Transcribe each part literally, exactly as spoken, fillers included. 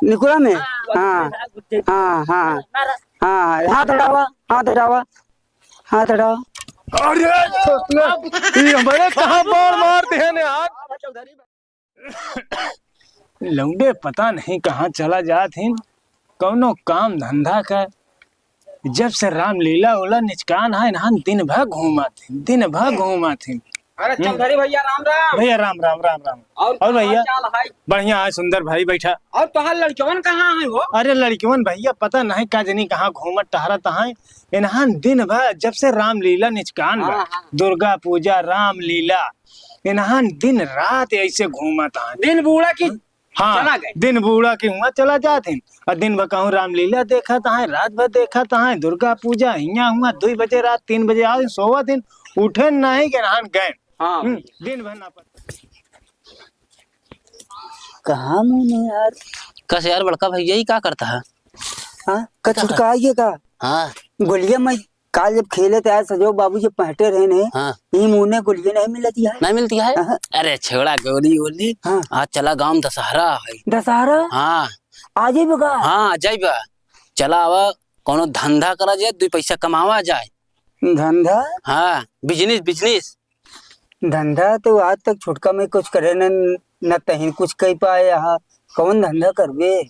निकुला में? हाँ, हाँ, हाँ, हाँ, हाँ, हाथ हटावा, हाथ हटावा, हाथ हटावा। अरे, छोटुआ, ये हमारे कहाँ बाण मार दिहे ने यार? लौंडे पता नहीं कहाँ चला जात हिन, कौनो काम धंधा का। जब से रामलीला होला निचकान है, इन्हान दिन भर घूमत हिन, दिन भर घूमत हिन। अरे हम्म। चौधरी भैया, राम राम। भैया, राम राम, राम राम। और और का भैया? हाल चाल है? बढ़िया है, सुंदर भाई, बैठा। और तोहार लड़कवन कहाँ है हो? अरे लड़कवन भैया, पता नहीं का जनी कहाँ घूमत टहरत हैं। इन्हान दिन भर, जब से रामलीला निचकान बा, हाँ, हाँ। दुर्गा पूजा, रामलीला, इन्हान दिन रात ऐसे घूमत हैं। दिन बूढ़ा की हाँ, चला गए। दिन बूढ़ा के हुआं चला जात हैं। और दिन भर कहूँ रामलीला देखत हैं, रात भर देखत हैं, दुर्गा पूजा, हियाँ हुआं, दुई बजे रात, तीन बजे आओ, सोवत हैं, उठे नहीं के नहान गए। हाँ। हम्म, दिन भर ना पता। कहाँ मुँह में यार? कस यार बड़का भैया, ई का करता है? हाँ, का का छुटका कर- आइए का? हाँ। गोलिया मैं काल जब खेले थे, आज सजो बाबू जी पहटे रहे ने, हाँ। ई मुँह ने गोलिया नहीं मिलती है। नहीं मिलती है? हाँ। अरे छोड़ा गोली वोली। हाँ। आज चला गाँव में दशहरा है। दशहरा? हाँ। आ जाइबे का? हाँ, आ जाइबे। चला आवा, कौनो धंधा करा जाए, दुई पैसा कमावा जाए। धंधा? हाँ, business, business। धंधा तो आज तक छुटका में कुछ करे न, न तहिन कुछ कह पाए। यहाँ कौन धंधा करबे?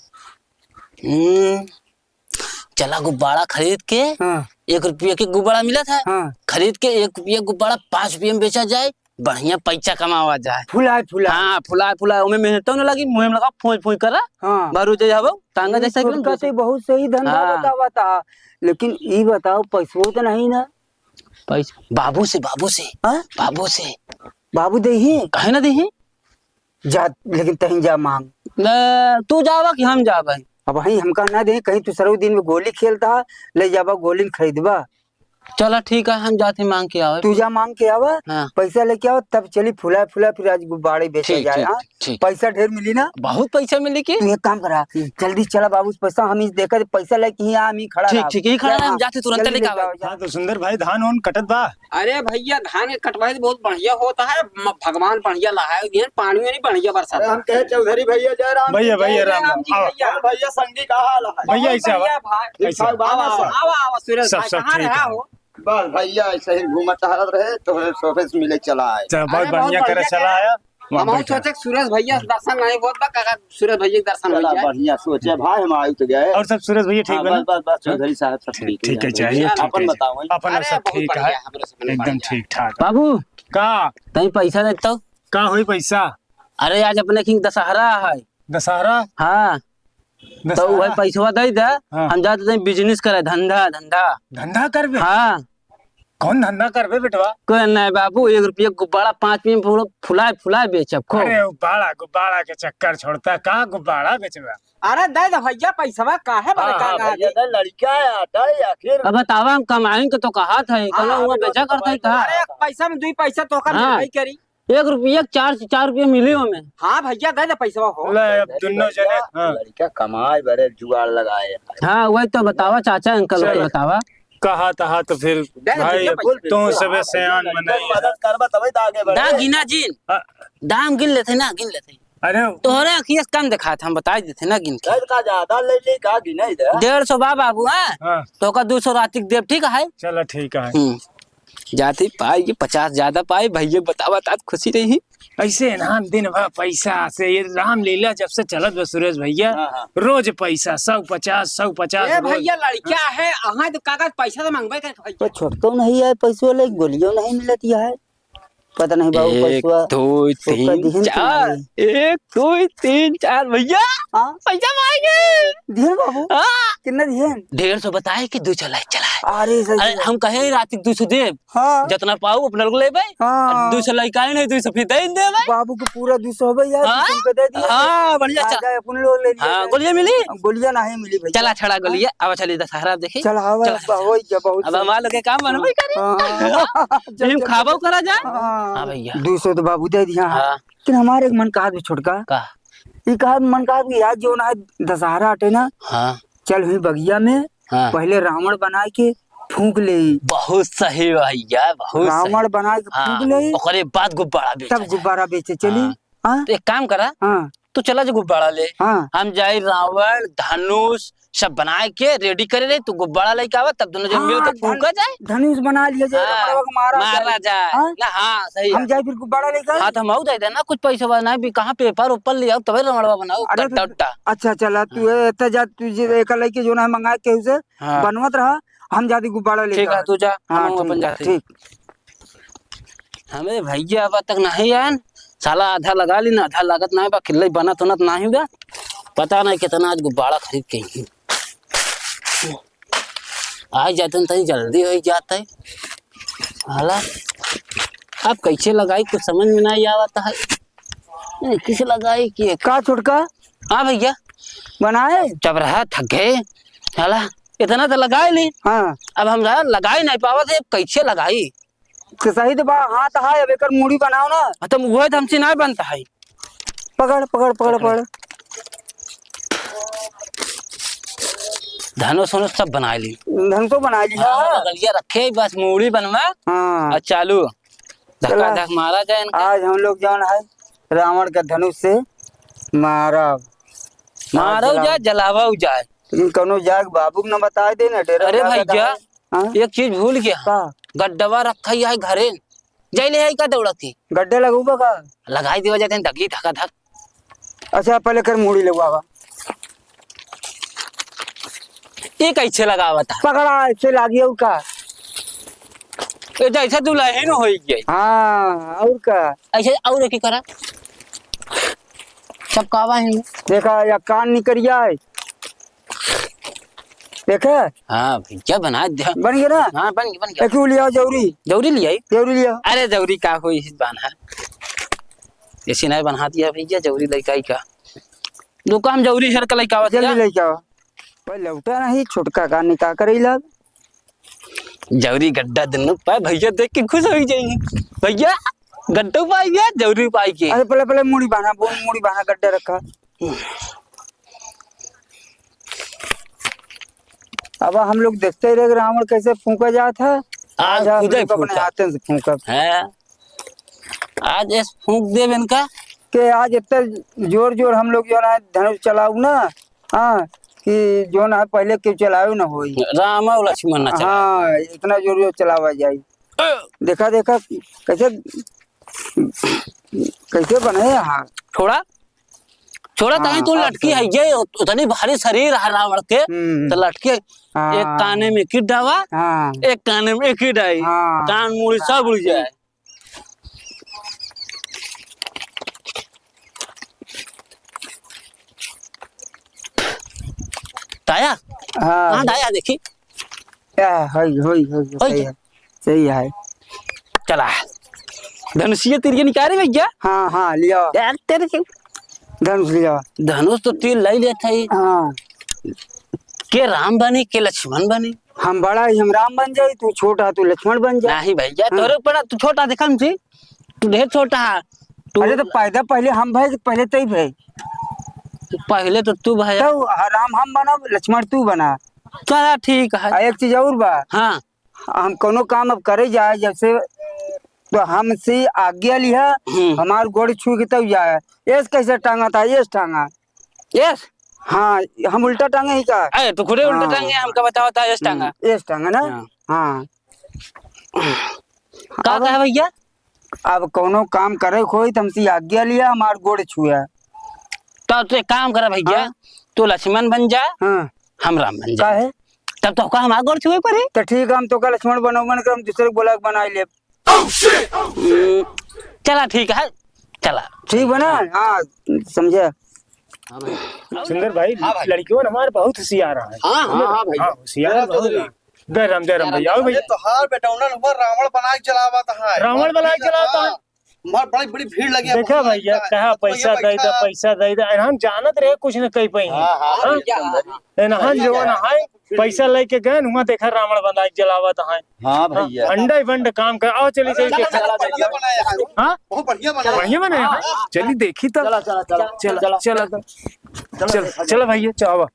हम्म, चला गुब्बारा खरीद के, हाँ। एक रुपया के गुब्बारा मिलत है, हाँ। खरीद के एक रुपया गुब्बारा पाँच रुपया में बेचा जाए, बढ़िया पैसा कमावा जाए। फुलाए, फुलाए। हाँ, फुलाए, फुलाए, ओमे मेहनतो न लगी, मुँह में लगा, फोई, फोई करा, हाँ। बारू जे हबो, टांगा ई जैसा एकदम छोटका जैसे। ते बहुत सही धंधा हाँ। बतावा था, लेकिन ई बताओ, पैसो तो नहीं ना? पैसा बाबू से, बाबू से, हाँ? बाबू से। बाबू देही? काहे ना देही? जा, लेकिन तहीं जा मांग। न, तू जावा कि हम जाबे? अब वहीं हमका ना दे, कहीं तू सरऊ दिन में गोली खेलता, ले जाबा गोली खरीदबा। चला ठीक है, हम जाते मांग के आवे। तू जा मांग के आवा, हाँ। पैसा लेके आवा, तब चली फुला फुला फिर आज गुब्बारे बेचे ठीक, जाए, ठीक, हाँ? ठीक। पैसा ढेर मिली ना? बहुत पैसा मिली की? तू एक काम करा, हम्म। जल्दी चला बाबू, पैसा हम ही देखा, पैसा लेके ही आ, हम ही खड़ा ठीक, रहा। ठीक, यही खड़ा रहा, हम हाँ, जाते तुरंत जल्दी लेके लेके आवे। आवे। हाँ, तो सुंदर भाई, धान वान कटत बा? अरे भैया, धान के कटवाई तो बहुत बढ़िया होता है, म-, भगवान बढ़िया लहाए दिहन, पानी नहीं बढ़िया बरसात अरे हम है। कहे चौधरी भैया जय राम भैया, जी, भैया, जय राम, राम राम। जी, आवा। भैया। और भैया संगी का हाल है? भैया, बहुत ऐसे आवा। बढ़िया भाई। ठीक ऐसे ठाक आवा। बा ना आवा, सब? आवा, आवा, सुरेश सब, भाई, सब कहाँ ठीक रहा है। हो? बस भैया ऐसे ही घूमत टहरत रहे, तोहरे सोफे से मिले चला आए। चल, बहुत अरे बहुत बढ़िया करे बढ़िया चला करे। आया। वहाँ हम और बैठा। सोचे कि सुरेश भैया से दर्शन नहीं होत बा, काका सुरेश भैया के दर्शन हो चला जाए। बढ़िया सोचे भाई, हम आयु तो गए। और सब सुरेश भैया ठीक हाँ, बा ना? बस, बस, बस, हाँ? चौधरी साहब सब ठीक, ठीक है, ठीक है। चाहिए, अपन ठीक है। बताओ। अपन अरे, सब बहुत ठीक बढ़िया, है। हमरो सब एकदम बढ़िया। ठीक ठाक। बाबू, का? तई पैसा देता हूँ। का होई पैसा? अरे, आज अपने किंग दशहरा है। दशहरा? हाँ। तो दशहरा? वही पैसवा दे दे, हाँ। हम जाते तई business करे, धंधा, धंधा। धंधा करबे? हाँ। कौन धंधा करबे बेटवा? कोई नहीं बाबू, एक रुपया गुब्बारा पाँच मिनट फुल-, फुलाए फुलाए बेचब खूब। अरे गुब्बारा, गुब्बारा के चक्कर छोड़ता, का गुब्बारा बेचबा? अरे दे दे भैया पैसवा, काहे बारे हाँ, का हाँ, कहा भैया, दे? दे, लड़का है, हटा है आखिर। अब बतावा हम कमाइन के तो कहा था, हाँ, कहना हाँ, हुआ वो बेचा तो करता है कमाई कहा। अरे एक पैसा में दुई पैसा तो कर हाँ। मिलबे करी। एक रुपया चार, चार रुपया मिली हमें। हाँ भैया दे दे पैसवा हो। ले अब अरे दुन्नो भैया, जने, हाँ। लड़का कमाए बड़े जुगाड़ लगाए। हाँ वही तो बतावा चाचा अंकल के चलो। बतावा। कहा तहा तो फिर दे दे भाई, भैया, पैसा दे तू दे। सबे हाँ, सयान भैया, मनाई। मदद करबा तबे तो आगे बढ़े। ना गिना जिन। हाँ। दाम गिन लेते ना, गिन लेते। अरे। तोहरे अखिया से कम देखात, हम बताई देते ना गिन के। दर्द का ज्यादा ले ले का गिने दे। डेढ़ सौ बा बाबू, हाँ? हाँ। तो का दो सौ रातिक देब, ठीक है? चलो ठीक है। हम्म। जाती पाई के पचास ज्यादा पाई, भैया बतावा तात खुशी रही। ऐसे ना दिन भर पैसा से, ये रामलीला जब से चलत बा सुरेश भैया, हाँ, हाँ। रोज पैसा, सौ पचास, सौ पचास ए रोज। भैया, लड़का है, अहाँ तो कागज पैसा तो मंगबे करे भैया। तो छोटको नहीं है, पैसो ले, गोलियों नहीं मिलती है। पता नहीं बाबू, एक, पैसवा दो, उसका तीन, दिहन कि चार। नहीं? एक, दो, तीन, चार, भैया, हाँ? पैसा मांगे। दिहन बाबू? हाँ। कितना दिहन? डेढ़ सौ बताए कि दो सौ लाइक चलाए। अरे सही अरे, है। हम कहे रात के दो सौ देब। हाँ। जितना पाऊ अपने लोग लेबे। हाँ। और दो सौ लाइक आए नहीं, दो सौ फिर दे देबे। बाबू के पूरा दो सौ हो गया, हाँ? दो सौ रुपये दे दिया। हाँ, बढ़िया आ चला। जाए, अपन लोग ले लिया हाँ, जाए। गोलियां मिली? गोलियां नहीं मिली भैया। चला, छड़ा हाँ? गोलियां। अब चलिए दशहरा देखी। चल, हाँ, चला, अब चला। हो गया बहुत अब सही। हमारे लोग के काम बनबे करी। हाँ। हाँ। जब, हम जब, खाबो जब। करा जाए। हाँ। हाँ भैया। दो सौ तो बाबू दे दिया। हाँ। लेकिन हमारे एक मन कहा भी छोटका। का? ये कहा मन कहा भी यार जो ना दशहरा हटे ना। हाँ। चल हुई बगिया में। हाँ। पहले रावण बना के फूंक ले। बहुत सही भैया, बहुत सही। रावण बना के हाँ, फूंक ले। ओकरे बाद गुब्बारा बेचा तब जाए। गुब्बारा बेचे चली। हाँ। हाँ? तो एक काम करा। हाँ। तू चला जा गुब्बारा ले। हाँ। हम जाई रावण, धनुष, सब बनाए के ready करे रही, तू गुब्बारा लेके आवा, तब दोनों जन मिल के हाँ, धन-, फूंका जाए। धनुष बना लिया जाए, हाँ, रमणवा के मारा मारा जाए। जाए। हाँ? ना, हाँ, सही हम है। जाए फिर गुब्बारा लेकर। हाँ, तो हम आऊ दे देना कुछ पैसा वाला, नहीं भी कहाँ paper वेपर ले आओ, तबे रमणवा बनाओ, अरे गड्ढा तो उड्ढा। अच्छा, चला, तू हाँ। ए-, एता जा, तू जे एका लेके जो ना मंगा के उसे हाँ। बनवत रहा, हम जाती गुब्बारा लेकर। ठीक है, तू जा, हाँ, हम ठीक, अपन जाते। ठीक। हमें भैया अब तक नहीं आयन, साला आधा लगा ली ना, आधा लागत नहीं बा, किल्ले बनत उनत नहीं बा। पता नहीं कितना आज गुब्बारा खरीद के ही। आ जाते हैं, तनी जल्दी हो जाते हैं। हाला, अब कैसे लगाई, कुछ समझ में नहीं आवता है। नहीं, किसे लगाई कि का छोटका? हाँ भैया। बनाए? जब रहा थक गए। हाला, इतना तो लगाए ली। हाँ। अब हम रहा लगाई नहीं पावत है, अब कैसे लगाई? तो सही तो बा, हाथ है, अब एकर मूड़ी बनाओ ना। हाँ, तो उहे तो हमसे नहीं बनता है। पकड़, पकड़, पकड़, पकड़। पकड़। धनुष वनुष सब बनाए ली। धनुष तो बनाए ली, हाँ, हाँ। बगलिया रखे, बस मूड़ी बनवा। हाँ। और चालू। धक्का चला। धक मारा जाए इनका। आज हम लोग जौन है, रावण का धनुष से मारब। मारव जलाओ। जाए, जलावव जाए। लेकिन कौनो जाग बाबू के न बताए दे ना, डेरा अरे जागा भैया, दहाए। हाँ? एक चीज भूल गया। का? गड्ढवा रखा ही है घरे। जाई ले आई का दौड़ती? गड्ढे लगउबा का? लगाई देवा जाते हैं, दगी धका धक। अच्छा, पहले कर मूड़ी लगवावा। ये कैसे लगावत है? पकड़ा, ऐसे लागी और का? ये जैसे दुल्हन हो गई। हाँ, और का? ऐसे और की करा? सब कावा है। देखा, या कान निकरिया है। देखे? हाँ भैया, बना दे। बन गया ना? हाँ, बन गया, बन गया। एक लिया जौरी। जौरी लिया? जौरी लिया। अरे, जौरी का होई, इस बान्हा। ऐसी नहीं बना दिया भैया, जौरी लइका ही का। रुका, हम जौरी हेर के लइका आवत जल्दी भैया। लइका आवा। पर लौटा नहीं, छोटका का निका करैला। जौरी गड्ढा दुनू पाए, भैया देख के खुश हो जाएंगे। भैया, गड्ढा पाई गया, जौरी पाई के। अरे, पहले, पहले मूड़ी बांधा, वो मूड़ी बांधा, गड्ढा रखा। अब हम लोग देखते ही रह गए, रावण कैसे फूंका जात है। आज आज हम खुदे लोग अपने फूंका। हाथन से फूंकब। हाँ। आज ऐस फूंक देब इनका। के आज इतना जोर जोर हम लोग जो है धनुष चलाऊ ना, हाँ, कि जो ना पहले केहू चलावे ना होई। राम और लक्ष्मण ना चलावे। हाँ, इतना जोर जोर चलावा जाई। देखा, देखा, कैसे, कैसे बने यहाँ। छोड़ा, छोड़ा, हाँ, तनी तू अब लटकी सही। है, ये उतनी भारी शरीर है रावण के, हम्म। तो लटकी है। हाँ। एक काने में की डावा, हाँ। एक काने में की डाई, हाँ। कान मूड़ी सब उड़ जाए। ताया? हाँ। हाँ, ताया, देखी। या, होई, होई, होई, होई सही गया। है। सही है। चला। धनुषिया तीर के निकाले भैया? हाँ, हाँ, लिया। यार, तेरे के धनुष लिया। धनुष तो तीर लाई लेत है। हाँ। के राम बनी, के लक्ष्मण बनी? हम बड़ा ही, हम राम बन जाई, तू छोटा, तू लक्ष्मण बन जा। नहीं भैया, हाँ। तोरे बड़ा, तू छोटा देखा हमसे, तू ढेर छोटा है। तू अरे तो पैदा पहले हम भए, पहले तई भए। पहले तो तू भए। तो राम हम बनब, लक्ष्मण तू बना। चला ठीक है। आ, एक चीज और बा। हाँ। हम कोनो काम अब करे जाए, जैसे तो हमसे आज्ञा लिहा, हम्म। हमार गोड़ छू के तब जाए। एस कैसे टांगा था, एस टांगा। एस? हाँ, हम उल्टा टांगे ही का? अरे, तू खुदे उल्टा हाँ। टांगे, हमका बतावा था, एस टांगा। हम्म, एस टांगा ना? हाँ। हाँ। का अब कहा भैया? अब कोनो काम करे खोई तो हमसे आज्ञा लिहा, हमार गोड़ छुआ। तो तू एक काम करा भैया, हाँ। तू लक्ष्मण बन जा, हाँ। हम राम बन जा। काहे? तब तो का हमार गोड़ छुए पड़े? तो ठीक है, हम तो का लक्ष्मण बनोबन कर, हम दूसरे को बोला के बनाई लेब। हम्म, चला ठीक है, चला। ठीक बना? हाँ, समझे। सुंदर भाई, हाँ भाई। लड़कियों हमारे बहुत होशियार हैं। हाँ, हाँ, हाँ भाई। हाँ, होशियार बहुत हैं। जय राम, जय राम भैया, आओ भैया। अरे तोहार बेटौनन हुआ रावण बना के चलावत है। रावण बना के चलावत है। हाँ। हमार बड़ी, बड़ी भीड़ लगी है, देखा बहुत भैया, लगता है। कहा तो पैसा भैया दे दे, बैठा। पैसा दे दे। अरे हम जानत रहे कुछ न कह पाई। हाँ, हाँ, हाँ? भैया, हाँ, हाँ। ए, नहान भैया। जवन है, पैसा लेके गए, हुआ देखा रावण बना के जलावत है। हाँ, हाँ, भैया। अंडा ही बंड काम कर। आओ, चली, चली, चला, चली। चला, चला, चला। हाँ? बहुत बढ़िया बना है। बढ़िया बना है? हाँ, हाँ। चली, देखी तो। चला, चला, चला। चला, चला। चला, चला। चला, चला, चला, चला। भैया, चला।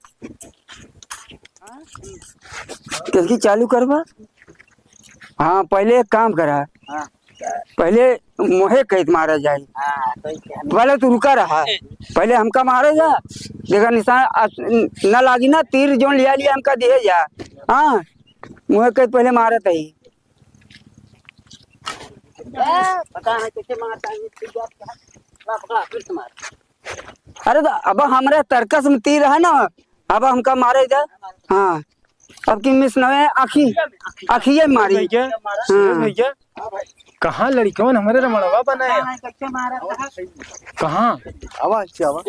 कैसे चालू करबा? हाँ, पहले एक काम करा। हाँ। पहले मोहे कैद मारा जाए। हाँ, तो क्या? पहले तू रुका रहा, पहले हमका मारे जा, देखा निशान अस-, न लागी ना, तीर जोन लिया लिया हमका दिए जा। हाँ, मोहे कैद पहले मारत ही। पता नहीं कैसे मारता है ये, फिर क्या? पकड़ा, पकड़ा, फिर से मार। अरे तो अब हमरा तरकस में तीर है ना, अब हमका मारे जा। हाँ, अब की मिस नवे आँखी, आँखिये मारी। भैया, हाँ। भैया, कहाँ लड़कवन हमरे रमणवा बनाया? कहाँ? आवाज क्या आवाज?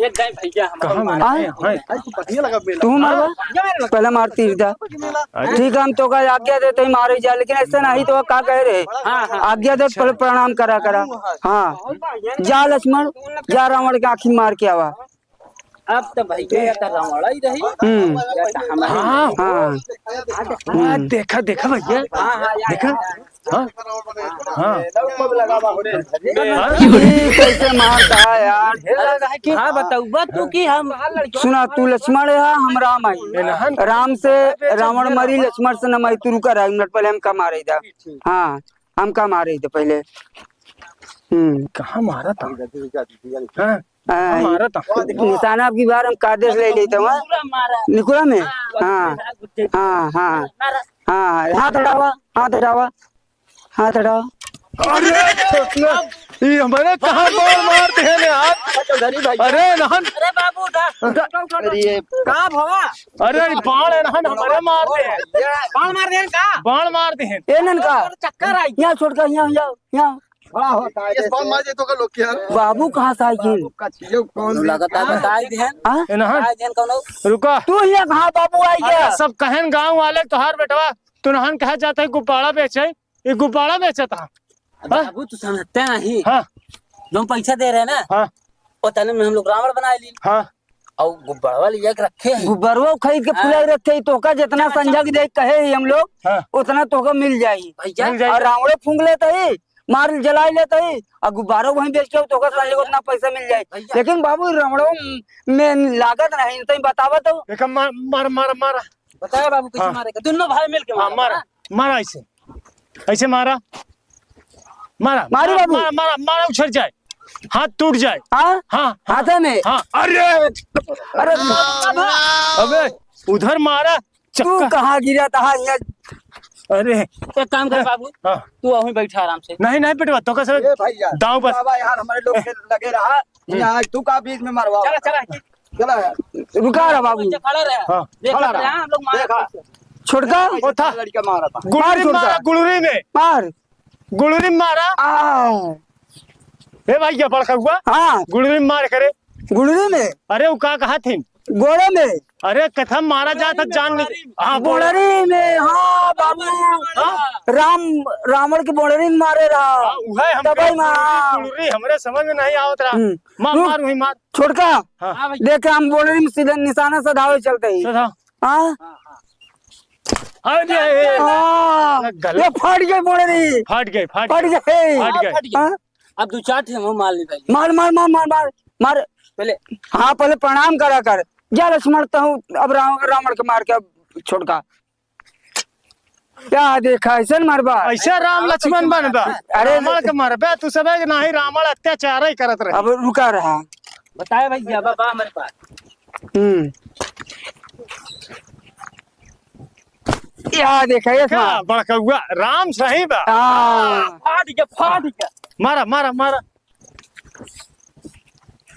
कहाँ बनाया? हाँ? तू मारवा? पहले मार तीर दा। अरे। ठीक है, हम तोका आज्ञा देते ही मारे जा, लेकिन ऐसे नहीं तो का कह रहे? हाँ, हाँ। आज्ञा दे, पहले प्रणाम करा, करा। हाँ, जा लक्ष्मण, जा रावण के आँखी मार के आवा। अब तो भैया या तो रावण ही रही, हम्म। या तो हमारे हाँ। हाँ। हाँ, हम्म। देखा, देखा भैया। हाँ, हाँ, या देखा? हाँ। हाँ। हाँ। ई कैसे मारता है यार? हाँ, बताउबा तू कि हम सुना, तू लक्ष्मण है, हम राम है। राम से रावण मरी, लक्ष्मण से न मरी, तू रुका रहा एक मिनट, पहले हमका मारे दा। हाँ, हमका मारे दा पहले। हम्म। कहाँ मारा था? हाँ। हाँ, मारा था। निशाना अब की बार हम कायदे से ले लेते हैं। निकुरा में? हाँ, हाँ, हाँ। हाँ, हाथ हटावा, हाथ हटावा, हाथ हटावा। अरे, ये हमारे कहाँ बाण मार दिए ने यार? अरे, नहन। अरे बाबू, उठा। अरे, ये का भवा? अरे, ये बाण है नहन, हमारे मार दिए। बाण मार दिए का? बाण मार दिए। ए नन का? चक्कर आई। यहाँ छोड़ कर, यहाँ, यहाँ, यहाँ। बड़ा होता है ये जैसे। बाण मार दे तो का लोग क्या? बाबू कहाँ से आए ये? बाबू का चीज़ कौन लगता है, बताई दिहन। हाँ? ए नहन। बताई दिहन कौनो। रुका। तू यहाँ कहाँ बाबू आई अरे, गया? सब कहन गाँव वाले तोहार बेटवा, तू नहन कहा जाता है गुब्बारा बेचे, ये गुब्बारा बेचता। अब हाँ? बाबू, तू समझते नहीं। हाँ। जो हम पैसा दे रहे हैं ना, हाँ। उतने में हम लोग रावण बना ली। हाँ। और गुब्बारा ले जाके रखे हैं। गुब्बारा खरीद के फुला हाँ। रखे हैं, तोका जितना अच्छा, संझा अच्छा। के देख कहे ही हम लोग, हाँ। उतना तोका मिल जाई। भैया। मिल जाई। और रावणो फूंक लेता ही, मार जला लेता ही, और गुब्बारा वहीं बेच के तोका संझा उतना पैसा मिल जाई। भैया। लेकिन बाबू, रावणो में लागत नहीं, तई बतावा तो। देखा, मार, मार, मार, मार। बताया बाबू, कैसे हाँ। मारेगा? दोनों भाई मिल के हाँ, मारा, मारा। हाँ? मारा ऐसे। ऐसे मारा। मारा, मारी मारा, बाबू। मारा, मारा, मारा, उछड़ जाए। हाथ टूट जाए। हाँ? हाँ, हाँ। हाथे में? हाँ। अरे! अरे! अबे, उधर मारा, तू चक्का। कहाँ गिरा था? हाँ, यहाँ। अरे। एक काम कर बाबू, हाँ। तू वहीं बैठा आराम से। नहीं, नहीं बेटवा, तो कैसे ए भैया, दाव बस। बाबा यार, हमारे लोग के लगे रहा। हम्म। यहाँ तू का बीच में मरवा। चला, चला। चला यार। रुका रहा बाबू। अच्छा, खड़ा रहा। हाँ। देखा खड़ा रहा। रहा, हम लोग मार देखा। छोटका? वो था। लड़का मारा था। गुड़री मार छोटका। मारा, गुड़री में। मार। गुड़री में मारा। आ। ए भाई, क्या बड़का हुआ? हाँ। गुड़री में मार करे। गुड़री में? अरे, वो का कहा थी? गोड़े में। अरे, कथा मारा जात है, जान नहीं। हाँ, बोड़री में, हाँ, बाबू। हाँ। राम, रावण के बोड़री में मारे रहा। हाँ, उहे हम तबई कहे, में, हाँ। गुड़री, गुड़री, हमरे समझ में नहीं आवत रहा। हम्म। मार, रुक। मार, वही मार। छोटका, हाँ। देख, हम बोड़री में सीधे निशाना सधावे चलते ही। सधा। हाँ? अरे! हाँ, गलत। ये फाट गई बोड़री। फाट गई, फाट फाट गई। गई। फाट गई। हाँ? अब दो चार ठे हम मार ली भाई। मार, मार, मार, मार, मार, मार। पहले। हाँ, पहले प्रणाम करा कर। जा लक्ष्मण, तहूँ अब राव-, रावण के मार के अब छोटका। क्या देखा, ऐसन मरबा? ऐसा राम लक्ष्मण बनबा। अरे रावण के मरबे, तू सब एक नाही, रावण अत्याचार ही करत रहे। अब रुका रहा। बताए भैया, बाबा हमारे पास। हम्म। या देखा, ये क्या मार। बड़कौआ, राम सही बा। हाँ। फाट गया, फाट गया। मारा, मारा, मारा।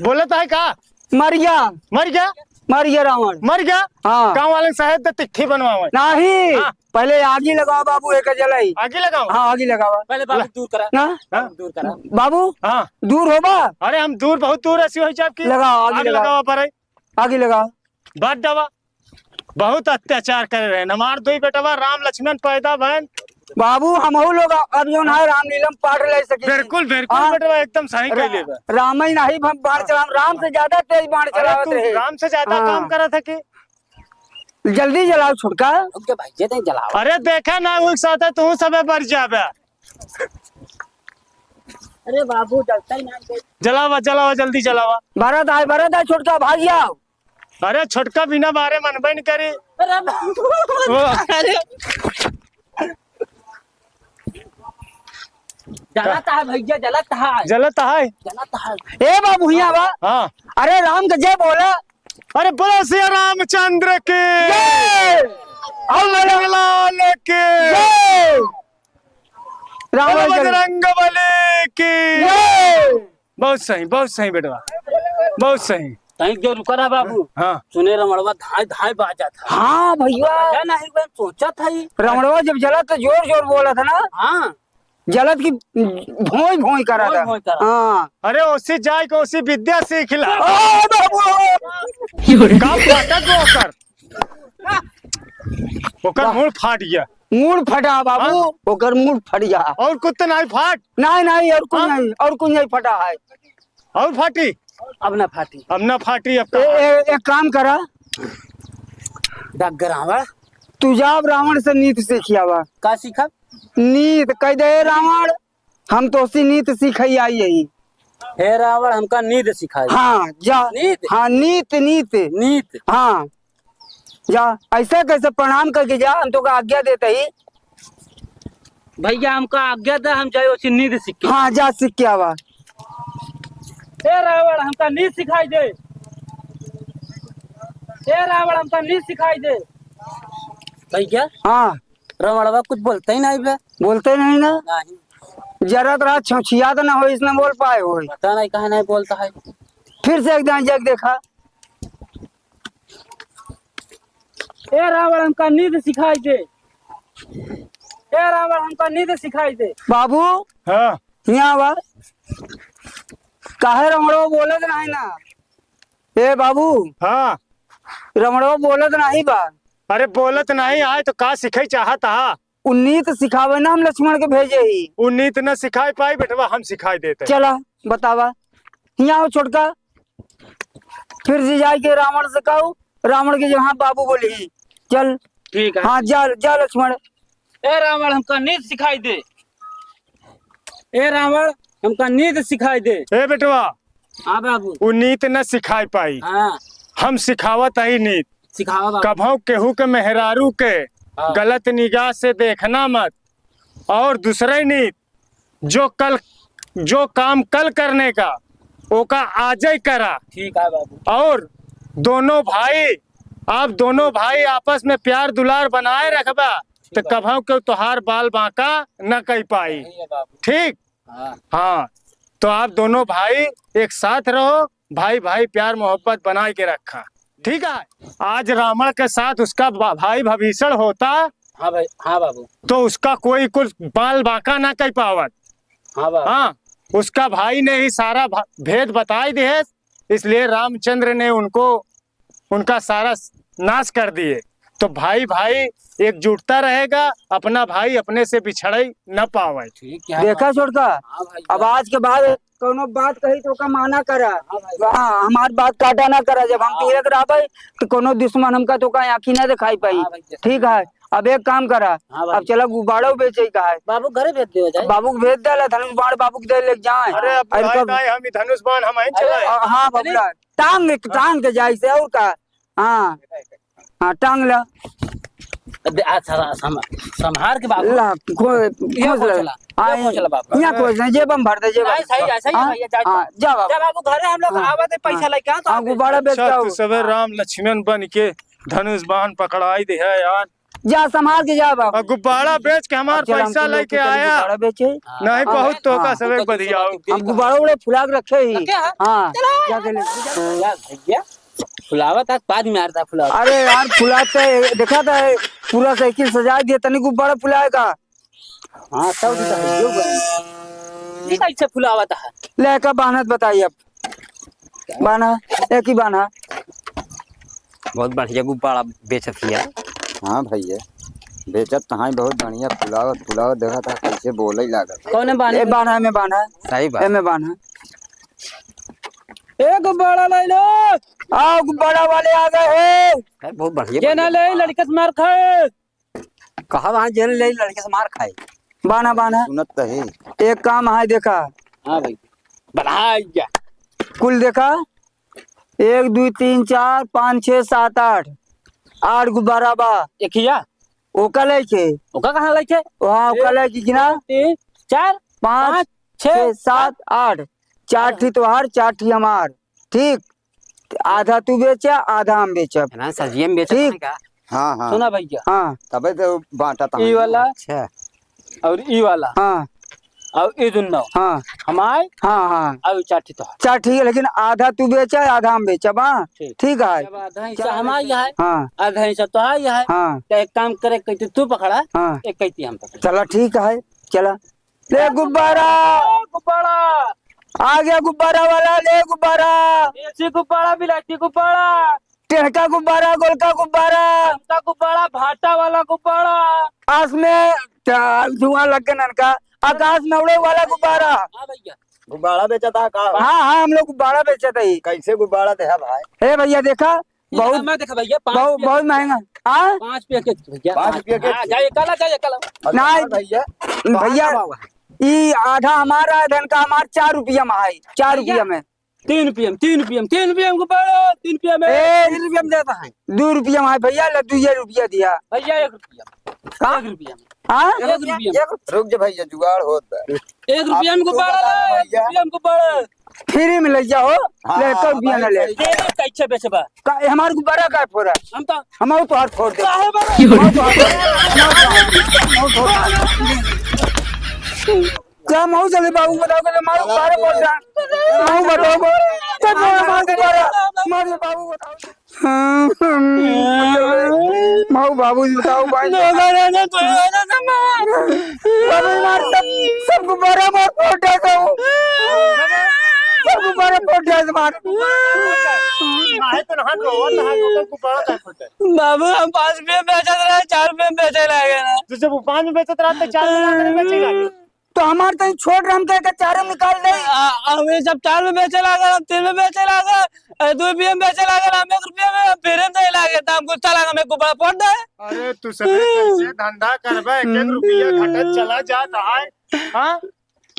बोलत है का? मर गया। मर गया? मर गया रावण। मर गया? हाँ। गाँव वाले साहेब तो तिट्ठी बनवावे। नहीं। हाँ। पहले आगी लगावा बाबू, एक जलाई। आगी लगावा? हाँ, आगी लगावा। पहले बाबू ला। दूर करा। ना? हाँ? दूर करा। बाबू? हाँ। दूर होबा? अरे हम दूर, बहुत दूर ऐसी हो जाब की। लगावा, आगी आगी लगावा। लगावा पर है। आगी लगावा। बात दवा। बहुत अत्याचार करे रहे। हमार दुई बेटवा राम लक्ष्मण पैदा भैन। बाबू, हमहू लोग अब जौन है रामलीला में पार्ट ले सकी। बिल्कुल, बिल्कुल हाँ। बेटवा, एकदम सही रा-, कहले बा। राम ही नहीं, हम बाण चलाम, राम से ज्यादा तेज बाण अरे चलावत तू रहे। राम से ज्यादा हाँ। काम करत है कि? जल्दी जलाओ छोटका। रुक जा भाई, जे तई जलाओ। अरे देखा ना, उनके साथ तू सबे मर जाबे। अरे बाबू, जलता ही ना। जलावा, जलावा, जल्दी जलावा। भरत आए, भरत आए, छोटका भाग जाओ। अरे छोटका बिना बारे मनबे न करी। अरे बाबू। ओ। अरे। जलत है भैया, जलत है। जलत है? जलत है। ए बाबू, हियाँ बा। हाँ। अरे राम के जय बोला। अरे बोलो सिया रामचंद्र की। जय। और बोलो। लाल की। जय। राम बोलो जय। बजरंग बली की। जय। बहुत सही, बहुत सही बेटवा, बहुत सही। तहीं जो रुका रहा बाबू। हाँ। सुने रमणवा धाय धाय बाजत है। हाँ भैया। क्या नहीं बहन सोचत है। रमणवा जब जलत तो जोर जोर बोलत है ना। हाँ। जलत की भोंय भोंय करा भोंय था। भोंय करा। हाँ। अरे ओसी जाए के ओसी विद्या सीख ला। ओ बाबू। का फाटक ओकर? ओकर वाह। मूड़ फाट गया। मूड़ फटा बाबू, हाँ? ओकर मूड़ फट गया। और कुछ तो नहीं फाट? नहीं, नहीं, और कुछ हाँ? नहीं, और कुछ नहीं फटा है। और फाटी? अब ना फाटी। अब ना फाटी, अब ए, का? ए, एक काम करा। डग रावण। तू जा अब रावण से नीत सीखियावा। का सीखब? नीत कह दे, "ए रावण, हम तोसी नीत सीखई आई यही।" हे रावण, हमका नीत सिखाई। हाँ, जा। नीत? हाँ, नीत, नीत। नीत। हाँ, जा। ऐसे कैसे प्रणाम करके जा, हम तोका आज्ञा देते ही। भैया, हमका आज्ञा दे, हम जाए ओसी नीत सीख के। हाँ, जा सीख के आवा। ए रावण, हमका नीत सिखाई दे। ए रावण, हमका नीत सिखाई दे। भैया। हाँ। रमणवा कुछ बोलते ही नहीं बे। बोलते नहीं ना? नहीं। जरा तो रात छौछिया तो ना हो, इसने बोल पाए हो। पता नहीं कहाँ नहीं बोलता है। फिर से एक दान जग देखा। ए रावण, हमका नीत सिखाई दे। ए रावण, हमका नीत सिखाई दे। बाबू। हाँ। हियाँ आवा। काहे रमणवा बोलत नहीं ना? ए बाबू। हाँ। रमणवा बोलत नहीं बा। अरे बोलत नहीं आए तो का सिखाई चाहत हा? उ नीत सिखावे ना हम लक्ष्मण के भेजे ही। उ नीत न सिखाई पाई बेटवा, हम सिखाई देते। चला बतावा। हियाँ आओ छोटका। फिर से जाए के रावण से कहो, रावण के जहाँ बाबू बोली ही। चल। ठीक है। हाँ, जा, जा लक्ष्मण। ए रावण, हमका नीत सिखाई दे। ए रावण, हमका नीत सिखाई दे। ए बेटवा, हाँ बाबू। उ नीत न सिखाई पाई। हाँ। हम सिखावत ही नीत। सिखावा बाबू। कभौ केहू के मेहरारू के हाँ। गलत निगाह से देखना मत। और दूसरे नीत, जो कल, जो काम कल करने का, ओका आजै करा। ठीक है बाबू। और दोनों भाई, आप दोनों भाई आपस में प्यार दुलार बनाए रखबा, तो ठीक है। कभौ के तोहार बाल बांका न कई पाई। सही है बाबू। ठीक? हाँ। हाँ, तो आप दोनों भाई एक साथ रहो, भाई भाई प्यार मोहब्बत बनाए के रखा, ठीक है? आज रावण के साथ उसका भा-, भाई भीभीषण होता, हाँ भाई, हाँ बाबू। तो उसका कोई कुछ बाल बांका ना कर पावत। हाँ बाबू। हाँ, उसका भाई ने ही सारा भा-, भेद बताई दिए, इसलिए रामचंद्र ने उनको उनका सारा नाश कर दिए। तो भाई भाई एकजुटता रहेगा, अपना भाई अपने से बिछड़े न पावे। ठीक है। देखा छोटका, हाँ भाई, अब हाँ। आज के बाद कौनो बात कही तो ओका माना करा। हाँ भाई। हाँ, हमार बात काटा ना करा। जब हम हाँ। पीले के रहबे तो कौनो दुश्मन हमका तो का आँखी ना दिखाई पाई। हाँ भाई, जैसे ठीक है, अब एक काम करा, हाँ भाई। अब चला गुब्बारा बेचे का है। बाबू घरे भेज दियो जाए। बाबू के भेज देला, धनुष बाण बाबू के दे ले जाए। अरे अब अरे भाई, कब भाई, हम ही धनुष बाण हम ही अरे, चलाए। हाँ, हाँ, अरे, बबला। टांग, टांग के जाए से और का? हाँ। हाँ, टांग ला। दे, आ, सम-, सम-, संभार के बाबू। ला, खो-, ये खोज खोज ला। ला, ये आई, खोज ला बाबू। यहाँ खोज ला, जेब में भर दे, जेब में। नहीं, सही है, सही है हाँ, भैया, जा, हाँ, जा। जा बाबू, घरे हम लोग हाँ, आवत है, पैसा हाँ, लेके आओ, तो हाँ, आप गुब्बारा बेच अच्छा, के आओ। तू सबे राम लक्ष्मण बन के धनुष बाण पकड़ाई दे है यार। जा, संभाल के जा बाबू। और गुब्बारा बेच के हमार अब चल, हम पैसा तुम लोग लेके के चल आया। गुब्बारा बेचे। नहीं, हाँ, बहुत हाँ। तोहका सबे बढ़िया हो। हम गुब्बारा उड़े फुला के रखे ही। रखे हैं? हाँ, चलो। जाके ले, जा। यार भैया, फुलावा तक पाद मारता फुलावा। अरे यार, फुलाते देखा था, पूरा साइकिल सजा दिया, तनी गुब्बारा फुलाए का। हाँ, तब भी तो है, जो बने। ये कैसे फुलावा था? ले का बान्हत बताई अब। बान्हा, एक ही बान्हा। बहुत बढ़िया गुब्बारा बेचत हिया। हाँ भैया, बेचत तो हाँ बहुत बढ़िया, फुलावत फुलावत देखा था कैसे बोले लागत। कौने बान्हे? ए बान्हा, एमे बान्हा। सही बात। एमे बान्हा। ए गुब्बारा ले लो। आओ गुब्बारा वाले आ गए हो। है, बहुत बढ़िया, जे ना बढ़िया। ले लड़के से मार खाए। कहा वहाँ जेल ले लड़के से मार खाए। बान्हा, बान्हा। सुनत तो है। एक काम है देखा। हाँ भाई। बढ़ाइया। कुल देखा। एक, दुई, तीन, चार, पाँच, छः, सात, आठ। आठ गुब्बारा बा। एक हिया? ओका लइके। ओका कहाँ लइके? वहाँ ओका एक, लइके कि ना? दो, तीन, चार। पाँच, पाँच, छः, छः, सात, सात। आठ। चार ठी तोहार, चार ठी हमार। ठीक, आधा तू बेचा, आधा हम बेचब। ना, सजिया में बेचत ठीक। है का? हाँ, हाँ। सुना भैया। हाँ। तबे तो बांटा था। ई वाला। अच्छा। और ई वाला। हाँ। और ई दुनो। हाँ। हमार। हाँ, हाँ। और चार ठी तोहार। चार ठी, लेकिन आधा तू बेचा, आधा हम बेचब, हाँ? ठीक। ठीक है। जब आधा हिस्सा चला हमार बेचा। यहाँ है, हाँ। आधा हिस्सा तोहार यहाँ है, हाँ। तो एक काम करे, कैती तू पकड़ा, हाँ। एक कैती हम पकड़ा। चला, ठीक है, चला। ले गुब्बारा। गुब्बारा। आ गया गुब्बारा वाला, ले गुब्बारा। देसी गुब्बारा, बिलायती गुब्बारा। टेढ़का गुब्बारा, गोलका गुब्बारा। पत्ता गुब्बारा, भाटा वाला गुब्बारा। आस में, आ, धुआं लग के ननका, आकाश में उड़े वाला गुब्बारा। हाँ भैया। गुब्बारा बेचता का? हाँ, हाँ, हम लोग गुब्बारा बेचत है। कैसे गुब्बारा दे है भाई? ए भैया देखा, ये बहुत, हमें देखा भैया, पाँच बहुत, रुपया बहुत के महंगा। हाँ? पाँच रुपया के भैया। पाँच रुपया के? हाँ, जाइए, काला, जाइए, काला। अच्छा, नहीं, भैया। भैया, कहाँ का भाव है? ई आधा हमारा है, धन का हमार चार रुपया में है, चार भैया, रुपया में। तीन रुपया में, तीन रुपया में, तीन रुपया में गुब्बारा, तीन रुपया में। ए, तीन रुपया में देता है। दो रुपया में है भैया, ले, दो ये रुपया दिया। भैया, एक रुपया। का? एक रुपया में। हाँ? एक रुपया में। रुक जा भैया, जुगाड़ होत बा। एक रुपया में आप गुब्बारा बताओ ले, एक भैया। रुपया में गुब्बारा। फ्री में ले जाओ, हाँ, ले, हाँ, एक रुपया ना ले। भाई, भाई। दे दे, कैसे बेचबा? का, हमार गुब्बारा का फोड़ा? हम तो हम तो हाथ फोड़ दे। काहे बा? हमार तो हाथ फोड़ दे। हमार तो हाथ फोड़ दे। क्या महू चले बाबू बताओ के मारो बारे बोल जा। महू बताओ बो-, चल मारो मार के मारो। मार के बाबू बताओ। महू बाबू जी बताओ भाई। बाबू मार सब, सबको बड़ा मार फोड़ दे दो। सबको बड़ा फोड़ दे मार। काहे तो नहा रो, नहा रो, सबको बड़ा काहे फोड़ दे? बाबू हम पाँच रुपये में बेचत रहे, चार रुपये में बेचे लागे ना। तो जब वो पाँच में बेचत रहा तो चार में ना बेचे लागे। तो हमार तो छोट राम के, के चारों निकाल दे। आ, हम ये सब चार में बेचे लागल, हम तीन में बेचे लागल, ए, दो रुपये में बेचे लागल, हम एक रुपये में, हम फिर हम दे लागे, तो हम गुस्सा लगा, हमें गुब्बारा फोड़ दे। अरे, तू सब कैसे धंधा करबे, एक एक रुपया घटत चला जात है, हाँ?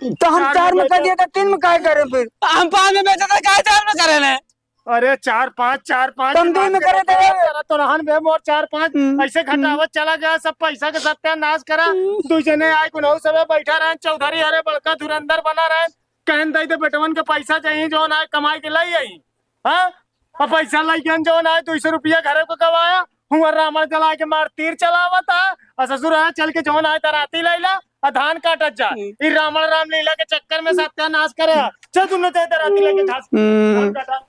तो हम चार चार में में बेचे कर दिए, तो तीन में काहे करें फिर? हम पाँच में बेचे, तो काहे चार में करें ने? अरे चार पाँच, चार पाँच, कम दिन में करे थे। करा तो रहन बे मोर चार पाँच, हम्म, ऐसे हम्म। घटावत चला गया, सब पैसा के सत्यानाश करा। हम्म। दू जने आए कुनहु सबे बैठा रहन, चौधरी अरे बड़का धुरंधर बना रहन, कहन दई दे बेटवन के पैसा चाहिए, जौन आए कमाई के लाई आई। हाँ? अब पैसा लाई गन जौन आए दो सौ रुपया घरे को गवाया, हुआ रावण जला के मार तीर चलावत आ, और ससुर आ चल के जौन आए दराती लैला, आ धान काटत जा। हम्म। ई रावण रामलीला के चक्कर में सत्यानाश करे आ। चल तुम लोग जाए दराती लेके घास, हम्म। धान काटा।